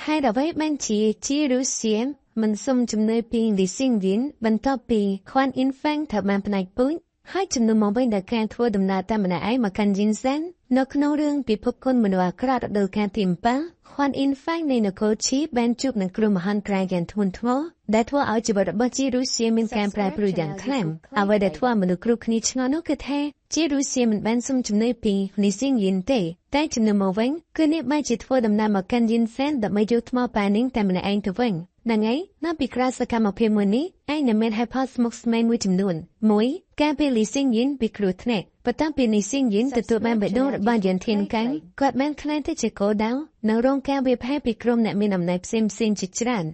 ហេតុអ្វីបានជាជីរុស្ស៊ីមិនសុំជំនួយពីលីស៊ីងយិនបន្ទាប់ពីខ្វាន់អ៊ីនហ្វេងត្រូវបានផ្នែកពូជហើយជំនួសមកវិញដោយការធ្វើដំណើរតាមម្នាក់ឯងមកកាន់យិនសាននៅក្នុងរឿងពិភពគុណមនុស្សអាក្រក់រដូវកាលទី7ខ្វាន់អ៊ីនហ្វេងនៃនគរឈីបានជួបនឹងគ្រោះមហន្តរាយយ៉ាងធ្ងន់ធ្ងរដែលធ្វើឲ្យជីវិតរបស់ជីរុស្ស៊ីមានការប្រែប្រួលយ៉ាងខ្លាំងអ្វីដែលធ្វើឲ្យមនុស្សគ្រប់គ្នាឆ្ងល់នោះគឺថាជីរុស្ស៊ីមិនបានសុំជំនួយពីលីស៊ីងយិនទេតែជំនួសមកវិញគឺនេះបែរជាធ្វើដំណើរមកកាន់យិនសានដើម្បីយកថ្មប៉ានីងតែម្នាក់ឯងទៅវិញហ្នឹងហើយនៅពីក្រៅសកម្មភាពមួយនេះឯងនឹងមានហេតុផលស្មុគស្មាញមួយចំនួន1ការពីលីស៊ីងយិនពីគ្រោះថ្នាក់បន្ទាប់ពីលីស៊ីងយិនទទួលបានបេះដូងរបស់យិនធានកាំងគាត់បានក្លាយទៅជាគោលដៅនិងរងការវាយប្រហារពីក្រុមអ្នកមានអំណាចផ្សេងៗជាច្រើន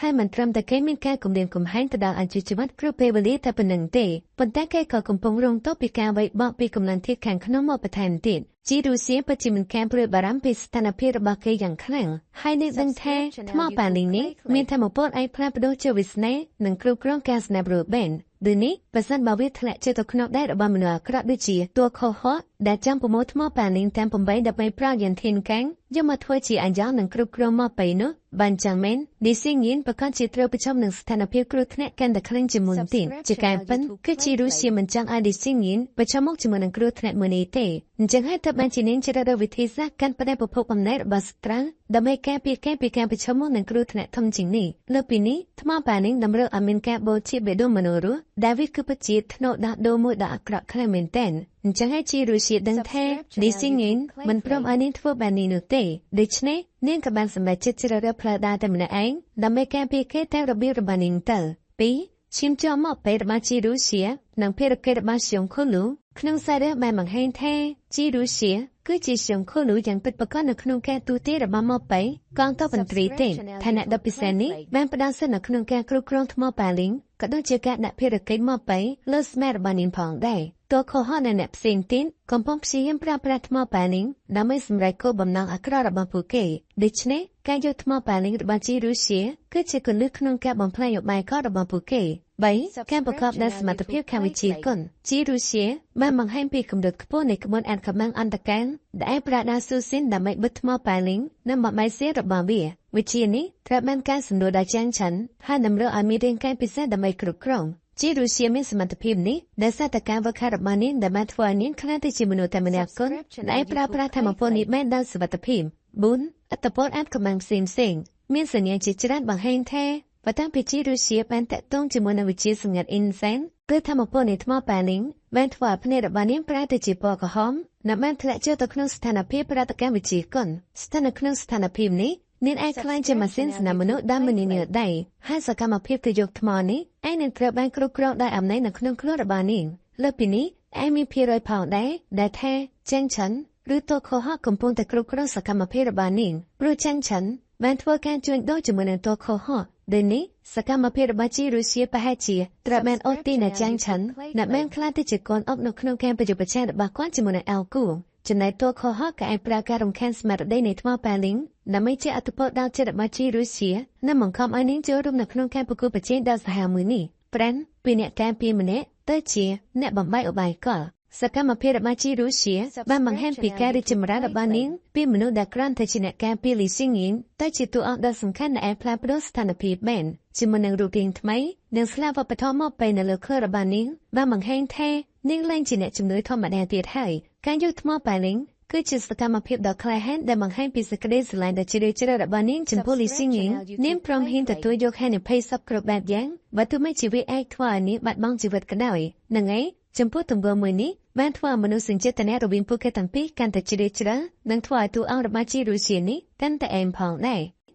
ហើយមិនត្រឹមតែគេមានការគំរាមកំហែងទៅដល់អាជីវជីវិតគ្រប់ពេលវេលាតែប៉ុណ្្នឹងទេប៉ុន្តែគេក៏កំពុងរងទុក្ខពីការវាយបកពីកម្លាំងធាតុខាងក្នុងមកបន្ថែមទៀតជីរុស្ស៊ីពិតជាមានការព្រួយបារម្ភពីស្ថានភាពរបស់គេយ៉ាងខ្លាំងហើយនឹងដឹងថាថ្មប៉ាលីងនេះមានធម៌ពលអាចផ្លាស់ប្ដូរជាវាសនានិងគ្រប់គ្រងការស្នាប់រួចបានដូចនេះបើសិនបើវាធ្លាក់ចូលទៅក្នុងដៃរបស់មនុស្សអាក្រក់ដូចជាតួខុសហកដែលចាំប្រមូលថ្មប៉ាលីងតាម8ដើម្បីប្រើយ៉ាងធានកាំងយកមកធ្វើជាអាយ៉ងនិងគ្រប់គ្រងមកពេលនោះបានចាំមែនឌីស៊ីងយិនប្រកាសជាត្រូវប្រឈមនឹងស្ថានភាពគ្រោះថ្នាក់កាន់តែខ្លាំងជាងមុនទៀតជាការពិតគឺជារុស្ស៊ីមិនចង់ឲ្យឌីស៊ីងយិនប្រឈមមុខជាមួយនឹងគ្រោះថ្នាក់មួយនេះទេអញ្ចឹងហើយទើបបានជានាងជ្រើសរើសវិធីសាស្ត្រកាន់ផ្នែកប្រភពអំណាចរបស់ស្ត្រាដើម្បីការពារគេពីការប្រឈមមុខនឹងគ្រោះថ្នាក់ធំជាងនេះលើពីនេះថ្មប៉ានីងតម្រូវឲ្យមានការបូជាបេះដូងមនុស្សរស់ដែលវាគឺពិតជាថ្នូរដោះដូរមួយដ៏អាក្រក់ខ្លាំងមែនទែនអញ្ចឹងហើយជារុស្ស៊ីដឹងថាឌីស៊ីងយិនមិនព្រមឲ្យនាងធ្វើបែបនេះនោះទេដូច្នេះនាងក៏បានសម្រេចចិត្តជ្រើសរើសផ្លូវដើរតែម្នាក់ឯងដើម្បីការពារគេតាមរបៀបរបស់នាងទៅ2ឈាមជាប់មកពេលរបស់ជីរុស្ស៊ីនិងភារកិច្ចរបស់សៀងខូលូក្នុងសាររឿងបានបង្ហាញថាជីរុស្ស៊ីគឺជាសៀងខូលូយ៉ាងពិតប្រាកដនៅក្នុងការទូទារបស់មកបៃកងទ័ពបន្ទ្រីទេឋានៈដ៏ពិសេសនេះបានផ្ដល់សិទ្ធិនៅក្នុងការគ្រប់គ្រងថ្មប៉ាលីងក៏ដូចជាការដាក់ភារកិច្ចមកបៃលើស្មារតីនាងផងដែរតួខុសនិងអ្នកផ្សេងទៀតកំពុងព្យាយាមប្រើប្រាស់ថ្មប៉ាលីងដើម្បីសម្រេចគោលបំណងអាក្រក់របស់ពួកគេដូច្នេះការយកថ្មប៉ាលីងរបស់ជីរុស្ស៊ីគឺជាគន្លឹះក្នុងការបំផ្លាញឧបាយកលរបស់ពួកគេ3ការប្រកបដោយសមត្ថភាពខាងវិជ្ជាគុណជីរុស្ស៊ីបានបង្ហាញពីកម្រិតខ្ពស់នៃក្បួនអានកម្លាំងអន្តកាលដែលអាចប្រើដាស៊ូស៊ីនដើម្បីបិទថ្មប៉ាលីងនិងបំបែកសៀរបស់វាវិជានេះត្រូវបានការសម្រួលដោយចាងឆាន់ហើយតម្រូវឲ្យមានរាងកាយពិសេសដើម្បីគ្រប់គ្រងជីរុស្ស៊ីមានសមត្ថភាពនេះដោយសារតែការវឹកហាត់របស់នាងដែលបានធ្វើឲ្យនាងក្លាយទៅជាមនុស្សតែម្នាក់គត់ដែលប្រើប្រាស់ធម៌ពលនេះបានដោយសុវត្ថិភាព4អត្តពលអានកម្លាំងផ្សេងផ្សេងមានសញ្ញាជាច្រើនបង្ហាញថាបើតាមពីជីរុស្ស៊ីបានតាក់ទងជាមួយនឹងវិជាសម្ងាត់អ៊ីនសែនគឺធម៌ពលនៃថ្មប៉ាលីងបានធ្វើឲ្យភ្នែករបស់នាងប្រែទៅជាពណ៌ក្រហមនិងបានធ្លាក់ចូលទៅក្នុងស្ថានភាពប្រតិកម្មវិជាគុណស្ថិតនៅក្នុងស្ថានភាពនេះនាងអាចក្លាយជាម៉ាស៊ីនសម្រាប់មនុស្សដែលមិននាដៃហើយសកម្មភាពទៅយកថ្មនេះឯងនឹងត្រូវបានគ្រប់គ្រងដោយអំណាចនៅក្នុងខ្លួនរបស់នាងលើពីនេះឯងមានភាគរយផងដែរដែលថាចាងឆិនឬតួខុសហកកំពុងតែគ្រប់គ្រងសកម្មភាពរបស់នាងព្រោះចាងឆិនបានធ្វើការជួញដូរជាមួយនឹងតួខុសហកដូចនេះសកម្មភាពរបស់ជីរុស្ស៊ីប្រហែលជាត្រូវបានអូទីនៅចាងឆិនដែលបានក្លាយទៅជាកូនអុកនៅក្នុងការប្រយុទ្ធប្រឆាំងរបស់គាត់ជាមួយនឹងអែលគូចំណែកតួខុសហកក៏អាចប្រើការរំខានស្មារតីនៃថ្មប៉ាលីងដើម្បីជាអត្តពលដល់ចិត្តរបស់ជីរុស្ស៊ីនិងបង្ខំឲ្យនាងចូលរួមនៅក្នុងការប្រកួតប្រជែងដ៏សាហាវមួយនេះប្រាំពីអ្នកការពារម្នាក់ទៅជាអ្នកបំបែកឧបាយកលសកម្មភាពរបស់ជីរុស្ស៊ីបានបង្ហាញពីការរីកចម្រើនរបស់នាងពីមនុស្សដែលគ្រាន់តែជាអ្នកការពារលីស៊ីងយិនទៅជាតួអង្គដ៏សំខាន់ដែលអាចផ្លាស់ប្ដូរស្ថានភាពបានជាមួយនឹងរូបរាងថ្មីនិងស្លាកវប្បធម៌មកពេលនៅលើខ្លួនរបស់នាងបានបង្ហាញថានាងលែងជាអ្នកជំនួយធម្មតាទៀតហើយការយកថ្មប៉ាលីងគឺជាសកម្មភាពដ៏ក្លាហានដែលបង្ហាញពីសេចក្តីស្រឡាញ់ដ៏ជ្រាលជ្រៅរបស់នាងចំពោះលីស៊ីងយិននាងព្រមហ៊ានទទួលយកហានិភ័យសពគ្រប់បែបយ៉ាងបើទោះបីជាវាអាចធ្វើឲ្យនាងបាត់បង់ជីវិតក៏ដោយនឹងឯងចំពោះទង្វើមួយនេះបានធ្វើឲ្យមនុស្សសញ្ចេតនារវាងពួកគេទាំងពីរកាន់តែជ្រាលជ្រៅនិងធ្វើឲ្យតួអង្គរបស់ជីរុស្ស៊ីនេះកាន់តែអែមផងដែរ។